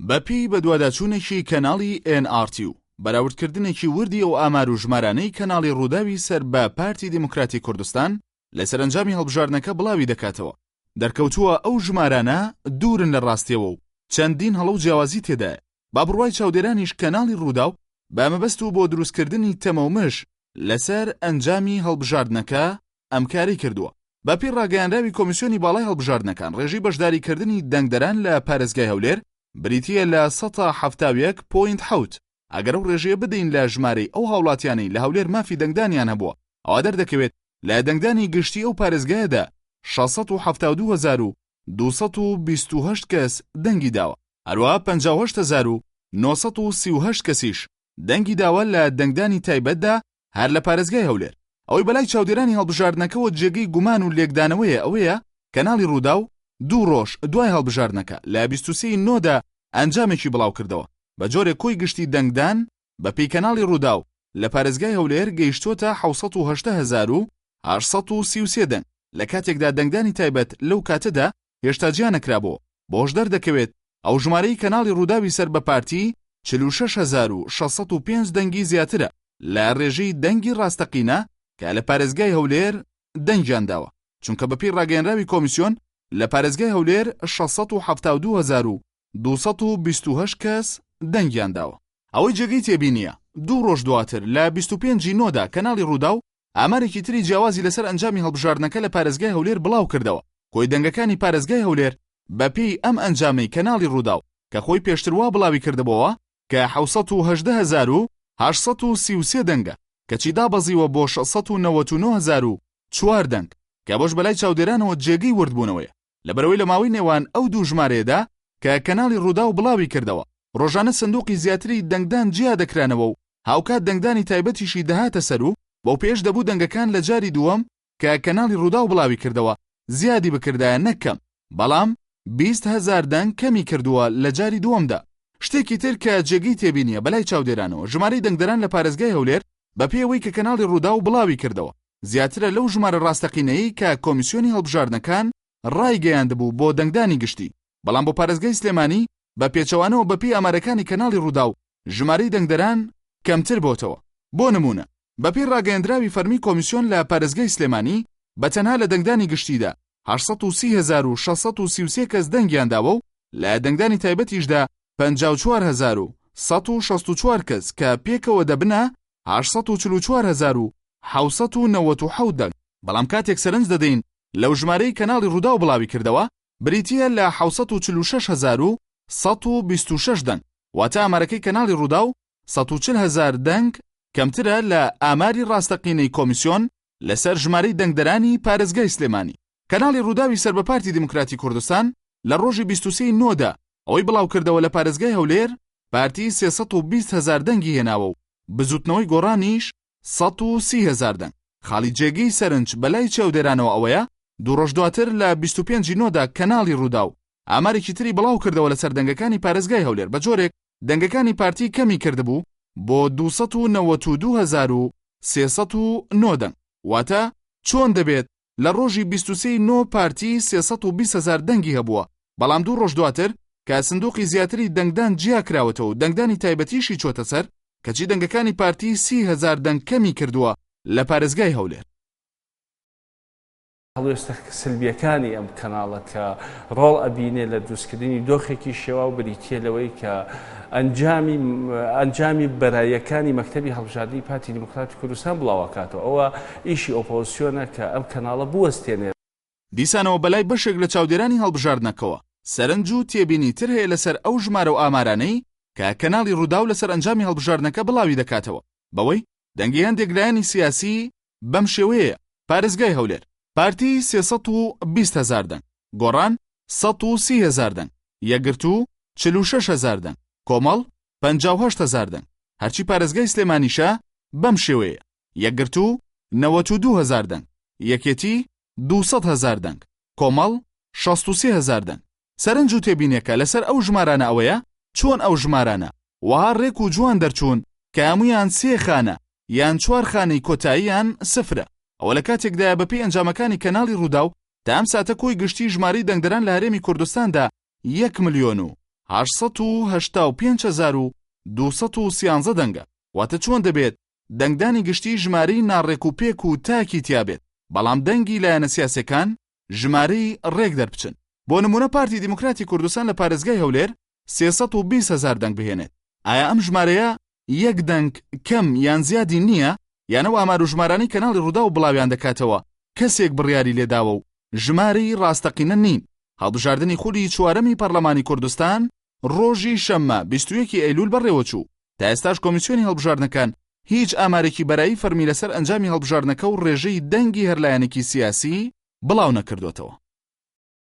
بەپێی بەدواداچوونێکی کەناڵی ئێن ئاڕ تی و بەراوردکردنێکی وردی ئەو ئامار و ژمارانەی کەناڵی ڕووداوی سەر بە پارتی دیموکراتی کوردستان لە سەرەنجامی هەڵبژاردنەکە بڵاوی دەکاتەوە، دەرکەوتووە ئەو ژمارانە دوورن لە ڕاستیەوە و چەندین هەڵە و جیاوازی تێدایە. بە بڕوای چاودێرانیش کەناڵی ڕووداو بە مەبەست و بۆ دروستکردنی تەمەومژ لەسەر ئەنجامی هەڵبژاردنەکە ئەم کارەی کردووە. بەپێی ڕاگەیانراوی کۆمیسیۆنی باڵای هەڵبژاردنەکان ڕێژەی بەشداریکردنی دەنگدەران لە پارێزگای هەولێر بریتییە لە سەتا 71 point حەوت، ئەگەر ئەو ڕێژەیە بدەین لە ژمارەی ئەو هاوڵاتیانەی لە هەولێر مافی دەنگدانیان هەبووە ئەوا دەردەکەوێت لە دەنگدانی گشتی ئەو پارێزگایەدا 672,228 کەس دەنگی داوە، هەروەها 58938 کەسیش دەنگی داوە لە دەنگدانی تایبەتدا هەر لە پارێزگای هەولێر. ئەوەی بەلای چاودێرانی هەڵبژاردنەکەوە جێگەی گومان و لێکدانەوەیە ئەوەیە کەناڵی رووداو دوو رۆژ دوای هەڵبژاردنەکە لە 23 ی نۆدا ئەنجامێکی بڵاوکردەوە بە جۆرێک کۆی گشتی دەنگدان بە پێی کەناڵی رووداو لە پارێزگای هەولێر گەیشتۆتە 718,833 دەنگ لە کاتێکدا دەنگدانی تایبەت لەو کاتەدا هێشتا جیا نەکرابۆوە بەوەش دەردەکەوێت ئەو ژمارەی کەناڵی رووداوی سەر بە پارتی 46605 دەنگی زیاترە لە رێژەی دەنگی راستەقینە کە لە پارێزگای هەولێر دەنگیان داوە، چونکە بەپێی راگەیەنراوی کۆمیسیۆن لە پارێزگای هەولێر 672228 کەس دەنگیان داوە. ئەوەی جێگەی تێبینییە، دوو رۆژ دواتر لە 25 ی نۆدا کەناڵی رووداو ئامارێکی تری جیاوازی لەسەر ئەنجامی هەڵبژاردنەکە لە پارێزگای هەولێر بڵاوکردەوە، کۆی دەنگەکانی پارێزگای هەولێر بەپێی ئەم ئەنجامەی کەناڵی رووداو کە خۆی پێشتر وا بڵاویکردبۆوە کە 718,833 دەنگە، کەچی دابەزیوە بۆ 699,004 دەنگ، کە ئەوەش بەلای چاودێرانەوە جێگەی وردبوونەوەیە، لەبەرئەوەی لە ماوەی نێوان ئەو دوو ژمارەیەدا کە کەناڵی رووداو بڵاویکردەوە، رۆژانە سندوقی زیاتری دەنگدان جیا دەکرانەوە و هاوکات دەنگدانی تایبەتیشی دەهاتە سەر و بەوپێیەش دەبوو دەنگەکان لە جاری دووەم کە کەناڵی رووداو بڵاویکردەوە زیادی بکردایە نەک کەم، بەڵام 20 هەزار دەنگ کەمی کردووە لە جاری دووەمدا. شتێکی تر کە جێگەی تێبینیە بەلای چاودێرانەوە ژمارەی دەنگدەران لە پارێزگای هەولێر بەپێی ئەوەی کە کەناڵی رووداو بڵاوی کردەوە زیاترە لەو ژمارە راستەقینەیەی کە کۆمیسیۆنی هەڵبژاردنەکان رایگەیاندبوو بۆ دەنگدانی گشتی، بەڵام بۆ پارێزگای سلێمانی بە پێچەوانەوە بەپێی ئامارەکانی کەناڵی رووداو ژمارەی دەنگدەران کەمتر بۆتەوە. بۆ نموونە بەپێی راگەیەندراوی فەرمی کۆمیسیۆن لە پارێزگای سلێمانی بە تەنها لە دەنگدانی گشتیدا 830,633 کەس دەنگیان داوە و لە دەنگدانی تایبەتیشدا 54164 کەس کە پێکەوە دەبنە 844,797 دەنگ، بەڵام کاتێک سەرنج دەدەین لەو ژمارەی کەناڵی رووداو بڵاویکردەوە بریتییە لە 746,126 دەنگ، واتە ئامارەکەی کەناڵی رووداو 140 هەزار دەنگ کەمترە لە ئاماری راستەقینەی کۆمیسیۆن لەسەر ژمارەی دەنگدەرانی پارێزگای سلێمانی. کەناڵی رووداوی سەر بە پارتی دیموکراتی کوردستان لە رۆژی 23 ی نۆدا ئەوەی بڵاوکردەوە لە پارێزگای هەولێر پارتی 320 هەزار دەنگی هێناوە و بزوتنەوەی گۆڕانیش 130 هەزار دەنگ. خاڵی جێگەی سەرنج بەلای چاودێرانەوە ئەوەیە دوو رۆژ دواتر لە 25 ی نۆدا کەناڵی رووداو ئامارێکی تری بڵاوکردەوە لەسەر دەنگەکانی پارێزگای هەولێر بە جۆرێک دەنگەکانی پارتی کەمی کردبوو بۆ 292,309 دەنگ، واتە چۆن دەبێت لە ڕۆژی 23 ی نۆ پارتی 320 هەزار دەنگی هەبووە، بەڵام دوو ڕۆژ دواتر کە سندوقی زیاتری دەنگدان جیا کراوەتەوە و دەنگدانی تایبەتیشی چۆتە سەر، کەچی دەنگەکانی پارتی 30 هەزار دەنگ کەمی کردووە لە پارێزگای هەولێر. هەڵوێستە سلبیەکانی ئەم کەناڵە کە ڕۆڵ ئەبینێ لە دروستکردنی دۆخێکی شێواو بریتیە لەوەی کە ئەنجامی ئەنجامی بەراییەکانی مەکتەبی هەڵبژاردنی پارتی دیموکراتی کوردستان بڵاوەکاتەوە ئەوە ئیشی ئۆپۆزسیۆنە کە ئەم کەناڵە بوەستێنێت. دیسانەوە بەلای بەشێک لە چاودێرانی هەڵبژاردنەکەوە سەرنج و تێبینی تر هەیە لەسەر ئەو ژمارە و ئامارانەی کە کەناڵی ڕووداو لەسەر ئەنجامی هەڵبژاردنەکە بڵاوی دەکاتەوە بەوەی دەنگی هەندێک لایەنی سیاسی بەم شێوەیەیە، پارێزگای هەولێر، پارتی 320 هەزار دەنگ، گۆڕان 130 هەزار دەنگ، یەکگرتوو 46 هەزار دەنگ، کۆمەڵ 58 هەزار دەنگ، هەرچی پارێزگای سلێمانیشە بەم شێوەیەیە، یەکگرتوو 92 هەزار دەنگ، یەکێتی 200 هەزار دەنگ، کۆمەڵ 63 هەزار دەنگ. سەرنج و تێبینیەکە لەسەر ئەو ژمارانە ئەوەیە چۆن ئەو ژمارانە وەها ڕێک و جوان دەرچوون کە هەموویان سێ خانە یان چوار خانەی کۆتاییان سفرە. ئەوە لە کاتێکدایە بەپێی ئەنجامەکانی کەناڵی ڕووداو تا ئەم ساتە کۆی گشتی ژمارەی دەنگدەران لە هەرێمی کوردستاندا یەک ملیۆن و. 885213 دەنگە، واتە چۆن دەبێت دەنگدانی گشتی ژمارەی ناڕێکوپێک و تاکی تیابێت، بەڵام دەنگی لایەنە سیاسیەکان ژمارەی ڕێک دەربچن. بۆ نموونە پارتی دیموکراتی کوردستان لە پارێزگای هەولێر 320 هەزار دەنگ بهێنێت، ئایا ئەم ژمارەیە یەک دەنگ کەم یان زیادی نییە؟ یان ئەو ئامار و ژمارانەی کەناڵی ڕووداو بڵاویان دەکاتەوە کەسێک بڕیاری لێداوە و ژمارەی ڕاستەقینە نین؟ هەڵبژاردنی خولی چوارەمی پەرلەمانی کوردستان ڕۆژی شەممە 21 ی ئەیلول بەڕێوەچوو، تا ئێستاش کۆمیسیۆنی هەڵبژاردنەکان هیچ ئامارێکی بەرایی فەرمی لەسەر ئەنجامی هەڵبژاردنەکە و ڕێژەی دەنگی هەر لایەنێکی سیاسی بڵاونەکردۆتەوە.